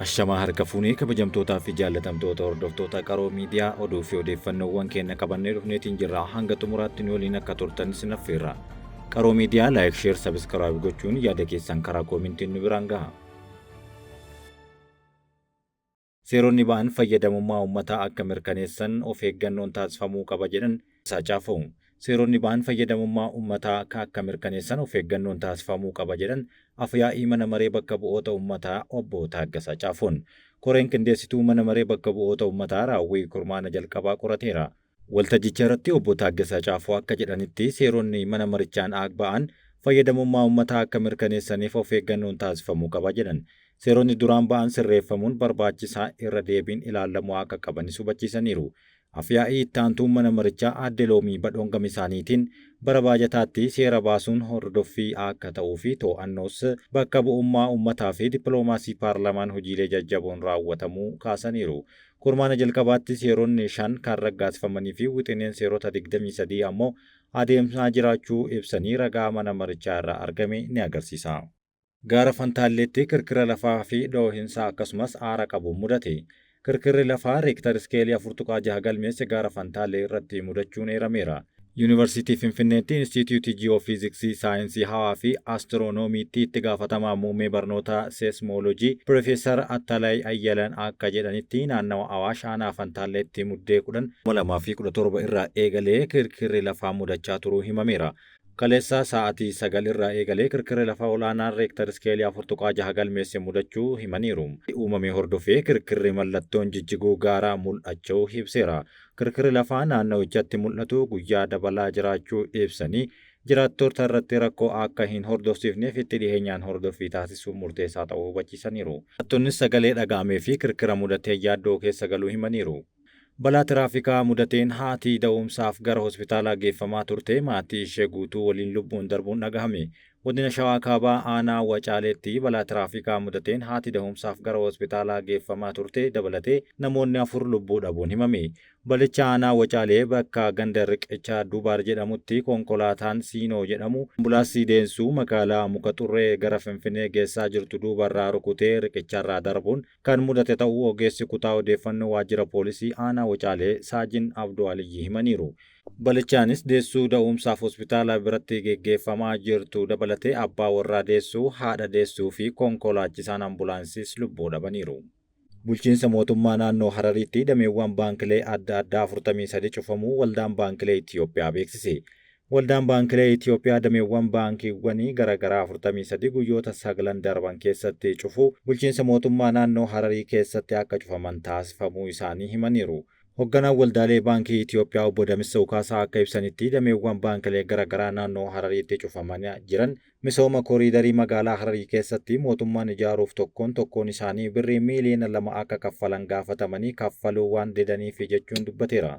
Ashamaa harka fuunee kabajamtootaa fi jaallatamtoota hordoftoota Qaroo Miidiyaa oduu fi odeeffannoowwan keenya qabannee dhufneetiin jirra. Hanga xumuraatti nu waliin akka turtan isin affeerra. Qaroo Miidiyaa like, share, subscribe gochuun yaada keessan karaa koomintiin nu biraan gaha. Seeronni ba'an fayyadamummaa uummataa akka mirkaneessan of eeggannoon taasifamuu qaba jedhan Isaa Caafoo. Seeronni ba'an fayyadamummaa uummataa akka mirkaneessan of eeggannoon taasifamuu qaba jedhan Af-yaa'ii Mana Maree Bakka Bu'oota Uummataa Obbo Taaggasaa Caafoon. Koreen qindeessituu Mana Maree Bakka Bu'oota Uummataa raawwii kurmaana jalqabaa qorateera. Waltajjicharratti Obbo Taaggasaa Caafoo akka jedhanitti, seeronni mana marichaan ba'an fayyadamummaa ummataa akka mirkaneessaniif of eeggannoon taasifamuu qaba jedhan. Seeronni duraan ba'an sirreeffamuun barbaachisaa irra deebiin ilaallamuu akka qabanis hubachiisaniiru. Af-yaa'ii itti aantuun mana marichaa Aadde Loomii Badhoon gama isaaniitiin, bara baajataatti seera baasuun hordoffii akka ta'uu fi to'annoos bakka bu'ummaa ummataa fi dippiloomaasii paarlamaan hojiilee jajjaboon raawwatamuu kaasaniiru. Kurmaana jalqabaatti seeronni 5 kan raggaasifamanii fi wixineen seerota 23 ammoo adeemsaa jiraachuu ibsanii ragaa mana marichaa irraa argame ni agarsiisa. Gaara Fantaalleetti kirkira lafaa fi dhoohinsa akkasumas aara qabu mudate. Kirkirri lafaa reektar iskeelii 4.6 galmeesse gaara Fantaallee irratti mudachuun eerameera. Yuunivarsiitii Finfinneetti Inistiitiyuutii Ji'oofiiziksii, Saayinsii Hawaa fi Astiroonomiitti itti gaafatamaa muummee barnoota Seesmoolojii Pirofeesar Attalaay Ayyalan akka jedhanitti, naannawa Awaash aanaa Fantaalleetti Muddee 10, 2017 irraa eegalee kirkirri lafaa mudachaa turuu himameera. Kaleessa sa'aatii 9:00 irraa eegalee kirkirri lafaa ol'aanaan reektar iskeelii 4.6 galmeesse mudachuu himaniiru. Uumame hordofee kirkirri mallattoon jijjiguu gaaraa mul'achuu ibseera. Kirkirri lafaa naannawichatti mul'atu guyyaa dabalaa jiraachuu ibsanii, jiraattoota irratti rakkoo akka hin hordofsiifneef itti dhiheenyaan hordoffii taasisuun murteessaa ta'uu hubachiisaniiru. Jiraattonnis sagalee dhaga'amee fi kirkira mudateen yaaddoo keessa galuu himaniiru. Balaa tiraafikaa mudateen haati da'umsaaf gara hospitaalaa geeffamaa turte maatii ishee guutuu waliin lubbuun darbuun dhagahame. Godina Shawaa Kaabaa Aanaa Wacaaleetti balaa tiraafikaa mudateen haati dahumsaaf gara hospitaalaa geeffamaa turte dabalatee namoonni 4 lubbuu dhabuun himame. Balicha Aanaa Wacaalee bakka ganda Riqicha Dubaar jedhamutti konkolaataan Siinoo jedhamu ambulaansii deessuu magaalaa Muka Xurree gara Finfinnee geessaa jirtu duubarraa rukutee riqicharraa darbuun kan mudate ta'uu ogeessi kutaa odeeffannoo waajjira poolisii aanaa Wacaalee Saajin Abdoo Aliyyii himaniiru. Balichaanis deessuu da'uumsaaf hospitaala biratti geggeeffamaa jirtu dabalatee abbaa warraa deessuu, haadha deessuu fi konkolaachisaan ambulaansiis lubbuu dhabaniiru. Bulchiinsa Mootummaa Naannoo Harariitti dameewwan baankilee adda addaa 43 cufamuu Waldaan Baankilee Itiyoophiyaa beeksise. Waldaan Baankilee Itiyoophiyaa dameewwan baankiiwwanii garagaraa 43 guyyoota saglan darban keessatti cufuu bulchiinsa mootummaa naannoo Hararii keessatti akka cufaman taasifamuu isaanii himaniiru. Hogganaan Waldaalee Baankii Itiyoophiyaa Obbo Damissew Kaasaa akka ibsanitti dameewwan baankilee garagaraa naannoo Harariitti cufamana jiran misooma koriidarii magaalaa Hararii keessatti mootummaan ijaaruuf tokkoon tokkoon isaanii birrii miiliyoona 2 akka kaffalan gaafatamanii kaffaluu waan didaniifi jechuun dubbateera.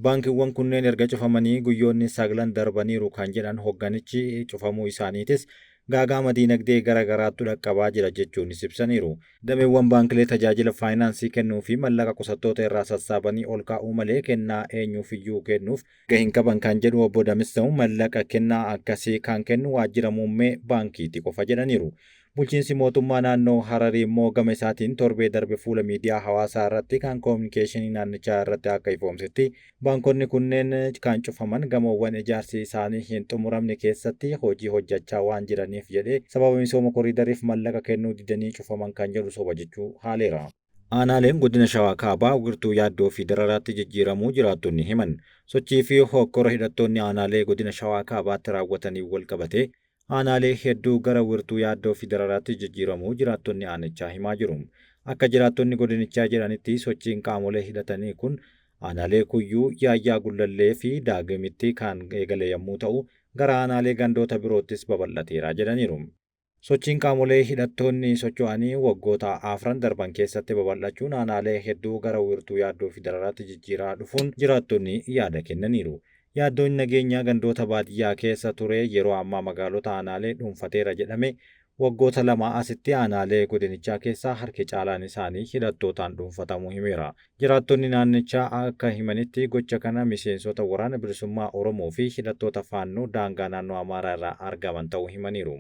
Baankiiwwan kunneen erga cufamanii guyyoonni saglan darbaniiru kan jedhan hogganichi, cufamuu isaaniitis gaaga'ama diinagdee gara garaattu dhaqqabaa jira jechuunis ibsaniiru. Dameewwan baankilee tajaajila faayinaansii kennuu fi mallaqa qusattoota irraa sassaabanii olkaa'uu malee kennaa eenyuufiyyuu kennuuf mirga hin qaban kan jedhu Obbo Damissew, mallaqa kennaa akkasii kan kennu waajjira muummee baankiiti qofa jedhaniiru. Bulchiinsi mootummaa naannoo Hararii immoo gama isaatiin torbee darbe fuula miidiyaa hawaasaa irratti kan koominikeeshinii naannichaa irratti akka ifoomsetti, baankonni kunneen kan cufaman gamoowwan ijaarsi isaanii hin xumuramne keessatti hojii hojjachaa waan jiraniif jedhee sababa misooma koriidariif mallaqa kennuu didanii cufaman kan jedhu soba jechuu haaleera. Aanaaleen Godina Shawaa Kaabaa wirtuu yaaddoo fi dararaatti jijjiiramuu jiraattonni himan. Sochii fi hookkora hidhattoonni aanaalee Godina Shawaa Kaabaatti raawwataniin walqabatee aanaalee hedduu gara wirtuu yaaddoo fi dararaatti jijjiiramuu jiraattonni aanichaa himaa jiru. Akka jiraattonni godinichaa jedhanitti sochiin qaamolee hidhatanii kun aanaalee Kuyyuu, Yaayyaa Gullallee fi Daagimitti kan eegale yammuu ta'u, gara aanaalee gandoota biroottis babal'ateera jedhaniiru. Sochiin qaamolee hidhattoonni socho'anii waggoota afran darban keessatti babal'achuun aanaalee hedduu gara wiirtuu yaaddoo fi dararaatti jijjiiraa dhufuun jiraattonni yaada kennaniiru. Yaaddoon nageenyaa gandoota baadiyyaa keessa ture yeroo ammaa magaalota aanaalee dhuunfateera jedhame. Waggoota lamaa asitti aanaalee godinichaa keessaa harki caalaan isaanii hidhattootaan dhuunfatamuu himeera. Jiraattonni naannichaa akka himanitti gocha kana miseensota Waraana Bilisummaa Oromoo fi hidhattoota Faannoo daangaa naannoo Amaaraa irraa argaman ta'uu himaniiru.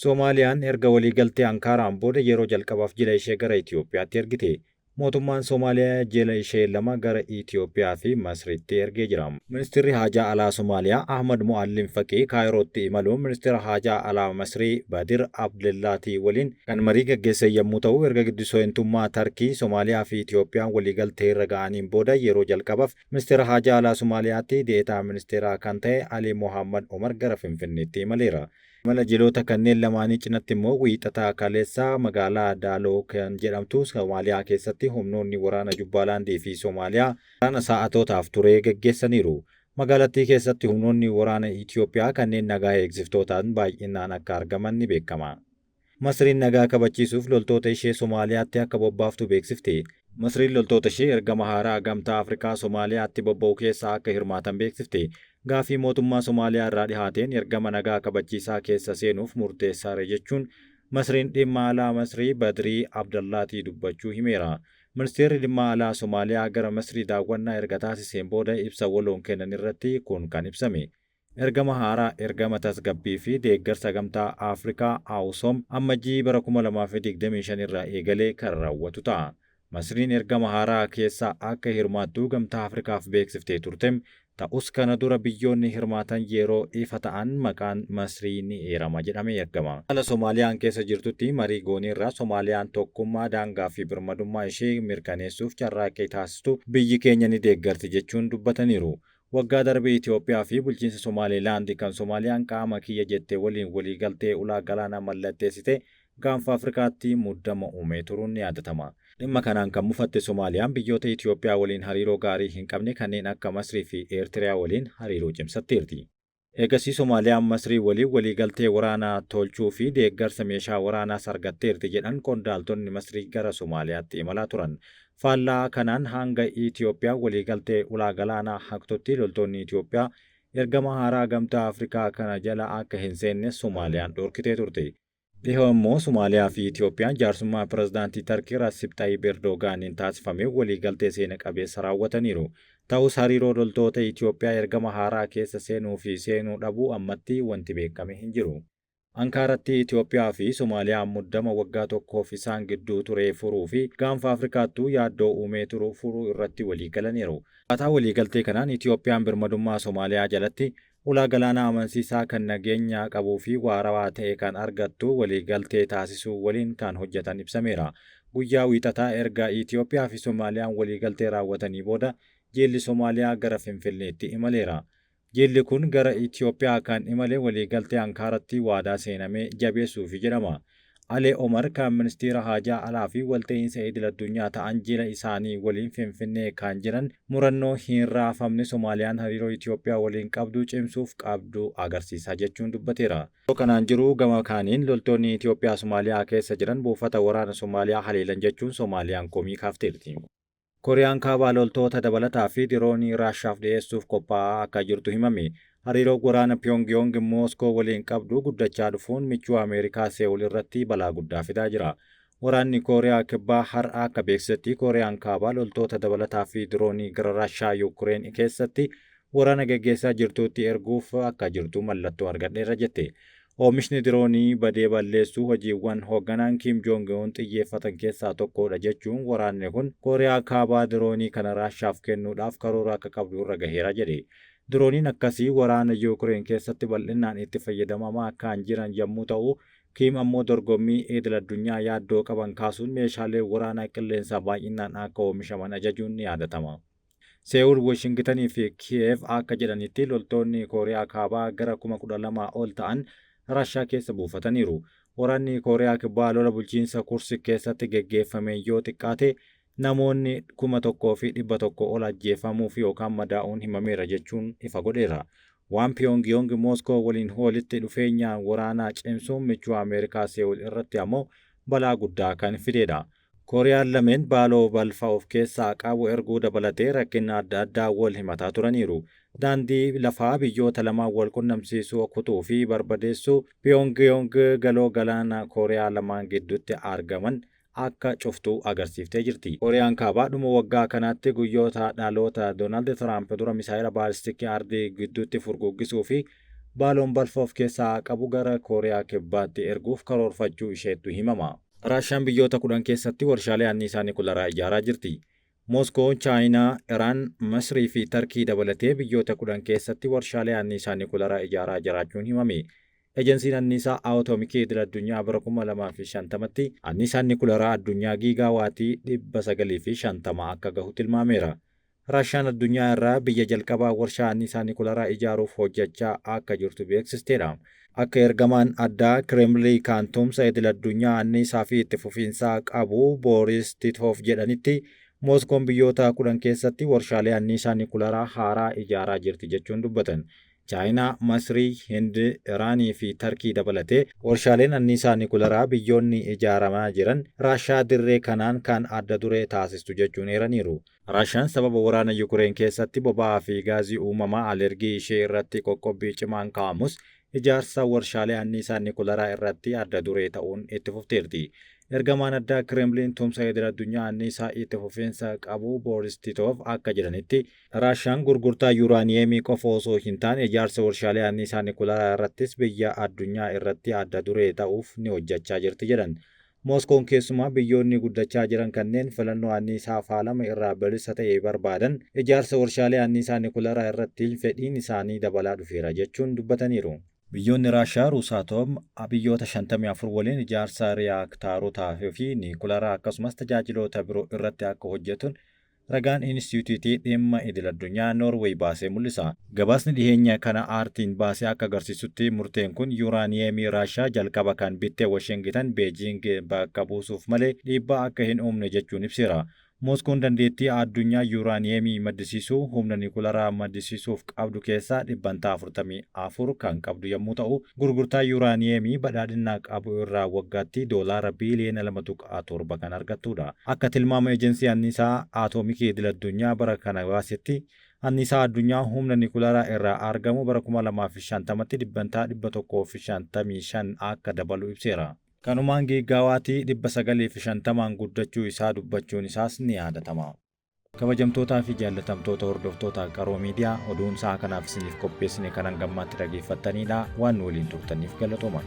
Soomaaliyaan erga waliigaltee Ankaaraan booda yeroo jalqabaaf jila ishee gara Itoophiyaatti ergite. Mootummaan Somaaliyaa jila ishee 2 gara Itoophiyaa fi Masriitti ergee jira. Ministirri Haajaa Alaa Somaaliyaa Ahmad Mo'allim Faqii Kaayirootti imaluun Ministira Haajaa Alaa Masrii Badir Abdellaatii waliin kan marii gaggeessan yammuu ta'u, erga gidduseentummaa Tarkii, Somaaliyaa fi Itoophiyaan waliigalteerra ga'aniin booda yeroo jalqabaf Ministeera Haajaa Alaa Somaaliyaatti De'eetaa Ministeeraa kan ta'e Alii Mohaammad Omar gara Finfinneetti imaleera. Imala jiloota kanneen lamaanii cinatti immoo Wiixata kaleessaa magaalaa Daaloo kan jedhamtu Somaaliyaa keessatti humnoonni waraana Jubbaalaandii fi Somaaliyaa waraana saa'atootaaf ture gaggeessaniiru. Magaalattii keessatti humnoonni waraana Itoophiyaa kanneen nagaa eegsiftootaan baay'inaan akka argaman ni beekama. Masriin nagaa kabachiisuuf loltoota ishee Somaaliyaatti akka bobbaaftu beeksifte. Masriin loltoota ishee ergama haaraa Gamtaa Afrikaa Somaaliyaatti bobba'u keessaa akka hirmaatan beeksifte. Gaaffii mootummaa Somaaliyaa irraa dhihaateen ergama nagaa kabachiisaa keessa seenuuf murteessaare jechuun Masriin dhimma alaa Masrii Badrii Abdallaatii dubbachuu himeera. Ministeerri dhimma alaa Somaaliyaa gara Masrii daawwannaa erga taasiseen booda ibsa waloon kennan irratti kun kan ibsame. Ergama haaraa Ergama Tasgabbii fi Deeggarsa Gamtaa Afrikaa, Aussom, Ammajjii bara 2025 irraa eegalee kan raawwatu ta'a. Masriin ergama haaraa keessa akka hirmaattu Gamtaa Afrikaaf beeksiftee turtem, ta'us kana dura biyyoonni hirmaatan yeroo ifa ta'an maqaan Masrii ni eerama jedhamee eegama. Haala Somaaliyaan keessa jirtutti marii gooneerra, Somaaliyaan tokkummaa daangaa fi birmadummaa ishee mirkaneessuuf carraaqqii taasistu biyyi keenya ni deeggarti jechuun dubbataniiru. Waggaa darbe Itoophiyaa fi bulchiinsa Somaalilaand kan Somaaliyaan qaama kiyya jette waliin waliigaltee ulaa galaanaa mallatteessite Gaanfa Afrikaatti muddama uumee turuun ni yaadatama. Dhimma kanaan kan mufatte Somaaliyaan biyyoota Itoophiyaa waliin hariiroo gaarii hin qabne kanneen akka Masrii fi Eertiriyaa waliin hariiroo cimsatteerti. Eegasii Somaaliyaan Masrii waliin waliigaltee waraanaa tolchuu fi deeggarsa meeshaa waraanaas argatteerti jedhan qondaaltonni Masrii gara Somaaliyaatti imalaa turan. Faallaa kanaan hanga Itoophiyaan waliigaltee ulaa galaanaa haqtutti loltoonni Itoophiyaa ergama haaraa Gamtaa Afrikaa kana jala akka hin seenne Somaaliyaan dhorkitee turte. Dhihoo immoo Somaaliyaa fi Itiyoophiyaan jaarsummaa Pirezidaantii Tarkii Rassip Xayyib Erdoogaaniin taasifameen waliigaltee seena qabeessa raawwataniiru. Ta'us hariiroo loltoota Itiyoophiyaa ergama haaraa keessa seenuu fi seenuu dhabuu ammatti wanti beekame hin jiru. Ankaaratti Itiyoophiyaa fi Somaaliyaan muddama waggaa tokkoof isaan gidduu ture furuu fi Gaanfa Afrikaattuu yaaddoo uumee turu furuu irratti waliigalaniiru. Akkaataa waliigaltee kanaan Itiyoophiyaan birmadummaa Somaaliyaa jalatti Ulaa galaanaa amansiisaa kan nageenya qabuu fi waarawaa ta'e kan argattu waliigaltee taasisuu waliin kan hojjetan ibsameera. Guyyaa Wiixataa erga Itiyoophiyaa fi Somaaliyaan waliigaltee raawwatanii booda jiilli Somaaliyaa gara Finfinneetti imaleera. Jiilli kun gara Itiyoophiyaa kan imale waliigaltee Ankaaratti waadaa seename jabeessuufi jedhama. Alee Omar kan Ministiira Haajaa Alaa fi Walta'iinsa Idil-addunyaa ta'an jila isaanii waliin Finfinnee kan jiran murannoo hin raafamne Somaaliyaan hariiroo Itiyoophiyaa waliin qabdu cimsuuf qabdu agarsiisa jechuun dubbateera. Osoo kanaan jiruu gama kaaniin loltoonni Itiyoophiyaa Somaaliyaa keessa jiran buufata waraana Somaaliyaa haleelan jechuun Somaaliyaan komii kaafteerti. Koriyaan Kaabaa loltoota dabalataa fi diroonii Raashaaf dhiyeessuuf qophaa'aa akka jirtu himame. Hariiroon waraana Piyoongiyoong Mooskoo waliin qabdu guddachaa dhufuun michuu Ameerikaa Seewul irratti balaa guddaa fidaa jira. Waraanni Kooriyaa Kibbaa har'a akka beeksisetti Kooriyaan Kaabaa loltoota dabalataa fi diroonii gara Raashaa Yuukireen keessatti waraana gaggeessaa jirtuutti erguuf akka jirtu mallattoo argadheerra jette. Oomishni diroonii badee balleessuu hojiiwwan hoogganaan Kiim Joong Un xiyyeeffatan keessaa tokkoodha jechuun waraanni kun Kooriyaa Kaabaa diroonii kana Raashaaf kennuudhaaf karoora akka qabdu irra gaheera jedhe. Dirooniin akkasii waraana Yuukireen keessatti bal'inaan itti fayyadamamaa kan jiran yammuu ta'u, Kiim ammoo dorgommii idil-addunyaa yaaddoo qaban kaasuun meeshaaleen waraanaa qilleensaa baay'inaan akka oomishaman ajajuun ni yaadatama. Seewul, Washingitanii fi Kiyeev akka jedhanitti loltoonni Kooriyaa Kaabaa gara 12,000 ol ta'an Raashaa keessa buufataniiru. Waraanni Kooriyaa Kibbaa lola bulchiinsa Kursik keessatti geggeeffameen yoo xiqqaate namoonni 1,100 ol ajjeefamuuf yookaan madaa'uun himameera jechuun ifa godheera. Waan Piyoongiyoong Mooskoo waliin walitti dhufeenya waraanaa cimsuun michuu Ameerikaa Seewul irratti ammoo balaa guddaa kan fideedha. Kooriyaan lameen baaloo balfa of keessaa qabu erguu dabalatee rakkina adda addaa wal himataa turaniiru. Daandii lafaa biyyoota lamaan wal qunnamsiisu kutuu fi barbadeessuu Piyoongiyoong galoo galaana Kooriyaa lamaan gidduutti argaman akka cuftu agarsiiftee jirti. Kooriyaan Kaabaa dhuma waggaa kanaatti guyyoota dhaloota Doonaald Tiraamp dura misaa'ela baalistikii ardii gidduutti furguggisuu fi Baaloon balfa of keessaa qabu gara Kooriyaa Kibbaatti erguuf karoorfachuu isheettu himama. Raashaan biyyoota 10 keessatti warshaalee anniisaa nikularaa ijaaraa jirti. Mooskoo, Chaayinaa, Iraan, Masrii fi Tarkii dabalatee biyyoota 10 keessatti warshaalee anniisaa nikularaa ijaaraa jiraachuun himame. Ejensiin anniisaa Atoomikii idil addunyaa bara 2050tti anniisaan nikularaa addunyaa giigaa waatii 950 akka gahu tilmaameera. Raashaan addunyaa irraa biyya jalqabaa warshaa anniisaa nikularaa ijaaruuf hojjechaa akka jirtu beeksisteedha. Akka ergamaan addaa Kireemlii kan tumsa idil addunyaa anniisaa fi itti fufiinsaa qabu Booris Titov jedhanitti, Mooskoon biyyoota 10 keessatti warshaalee anniisaa nikularaa haaraa ijaaraa jirti jechuun dubbatan. Chaayinaa, Masrii, Hindi, Iraanii fi Tarkii dabalatee warshaaleen anniisaa nikularaa biyyoonni ijaaramaa jiran Raashaa dirree kanaan kan adda duree taasistu jechuun eeraniiru. Raashaan sababa waraana Yukureen keessatti boba'aa fi gaazii uumamaa alergii ishee irratti qoqqobbii cimaan kaa'amus, ijaarsa warshaalee anniisaa nikularaa irratti adda duree ta'uun itti fufteerti. Ergamaan addaa Kireemliin tumsa idil addunyaa anniisaa itti fufiinsa qabu Booris Titov akka jedhanitti, Raashaan gurgurtaa yuuraaniyeemii qofa osoo hin taane ijaarsa warshaalee anniisaa nikularaa irrattis biyya addunyaa irratti adda duree ta'uuf ni hojjechaa jirti jedhan. Mooskoon keessumaa biyyoonni guddachaa jiran kanneen filannoo anniisaa faalama irraa bilisa ta'e barbaadan ijaarsa warshaalee anniisaa nikularaa irratti fedhiin isaanii dabalaa dhufeera jechuun dubbataniiru. Biyyoonni Raashaa Ruusaatoom biyyoota 54 waliin ijaarsa riyaaktarotaa fi nikularaa akkasumas tajaajiloota biroo irratti akka hojjetun ragaan Inistituutii Dhimma Idil Addunyaa Noorweey baasee mul'isa. Gabaasni dhiheenya kana aartiin baasee akka agarsiisutti, murteen kun yuuraaniyeemii Raashaa jalqaba kan bitte Washingitan Beejiing bakka buusuuf malee dhiibbaa akka hin uumne jechuun ibseera. Mooskoon dandeettii addunyaa yuuraaniyeemii maddisiisuu humna nikularaa maddisiisuuf qabdu keessaa dhibbantaa 44 kan qabdu yommuu ta'u, gurgurtaa yuuraaniyeemii badhaadhina qabu irraa waggaatti doolaara biiliyoona 2.7 kan argattudha. Akka tilmaama ejensii anniisaa atoomikii idil addunyaa bara kana baasetti, anniisaa addunyaa humna nikularaa irraa argamu bara 2050tti dhibbantaa 155 akka dabalu ibseera. Kanumaan giigaawaatii 950n guddachuu isaa dubbachuun isaas ni yaadatama. Kabajamtootaa fi jaallatamtoota hordoftoota Qaroo Miidiyaa, oduun sa'a kanaaf isiniif qopheessine kanan gammaatti dhageeffattanidha. Waan nu waliin turtaniif galatooma.